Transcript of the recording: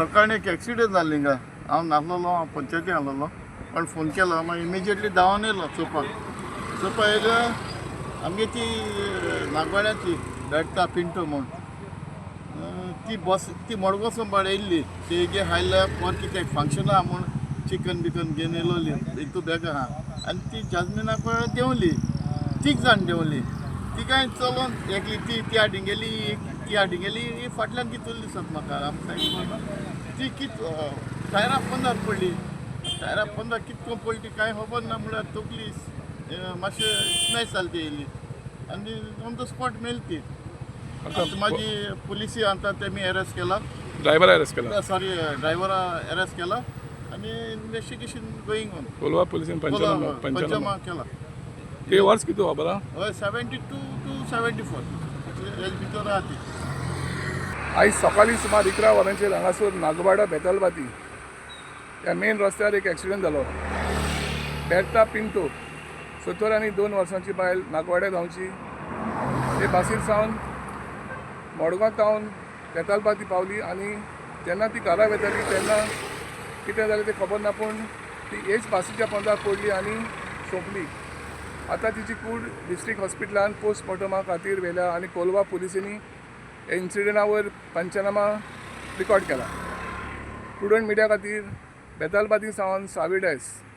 सकाळी एक एक्सिडेंट जालो हिंगा. हांव नासलेलो, हांव पंचायती आहलोलो, पण फोन केलो. मागीर इमिजिएटली धांवन येयलो चोवपाक. चोवपाक येयलो, आमगे ती नागवाड्याची बेडटा पिंटो म्हूण, ती बस ती मडगांव भाड येयल्ली. ती गे हायल्या पोर कितें फंक्शन आहा म्हूण चिकन बिकन घेवन येयलोली. एक तूं बॅग आहा आनी ती जाजमिना पळय देंवली. तीग जाण देंवली. तिगांय चलोन एकली ती ती हाडिंगेली, ती हाडिंगेली. ही फाटल्यान कितून दिसत म्हाका आमकां. ती कित टायरा पोंदार पडली. टायरा पोंदार कितको पडली ती कांय खबर ना. म्हळ्यार तकली मातशें स्मॅश जाली ती येयली आनी ऑन the spot मेली ती. आतां मागीर पुलिसी आतां तेमी अरेस्ट केला. ड्रायव्हर अरेस्ट केला. सॉरी, ड्रायव्हरा अरेस्ट केला आनी इन्वेस्टिगेशन गोईंग ऑन. कोलवा पुलिसेन पंचनामा पंचनामा पंचनामा केला. ते वर्स कितें खबर आहा? हय, 72 to 74 हेज भितर आहा ती. आयज सकाळीं सुमार 11 वरांचेर हांगासर नागवाडा बेतालबाती ह्या मेन रस्त्यार एक एक्सिडंट जालो. बेर्ता पिंटो, 72 वर्सांची बायल, नागवाड्या गांवची, ते बासीर सावन मडगांव तावन बेतालबाती पावली आनी जेन्ना ती घरा वेताली तेन्ना कितें जालें तें खबर ना, पूण ती हेच बासीच्या पोंदाक पडली आनी सोंपली. आतां तिची कूड डिस्ट्रिक्ट हॉस्पिटलान पोस्टमॉर्टमा खातीर व्हेल्या आनी कोलवा पुलिसांनी इन्सिडंटा वयर पंचनामा रिकॉर्ड केला. प्रुडंट मिडिया खातीर बेतालबाती सावन सावी डायस.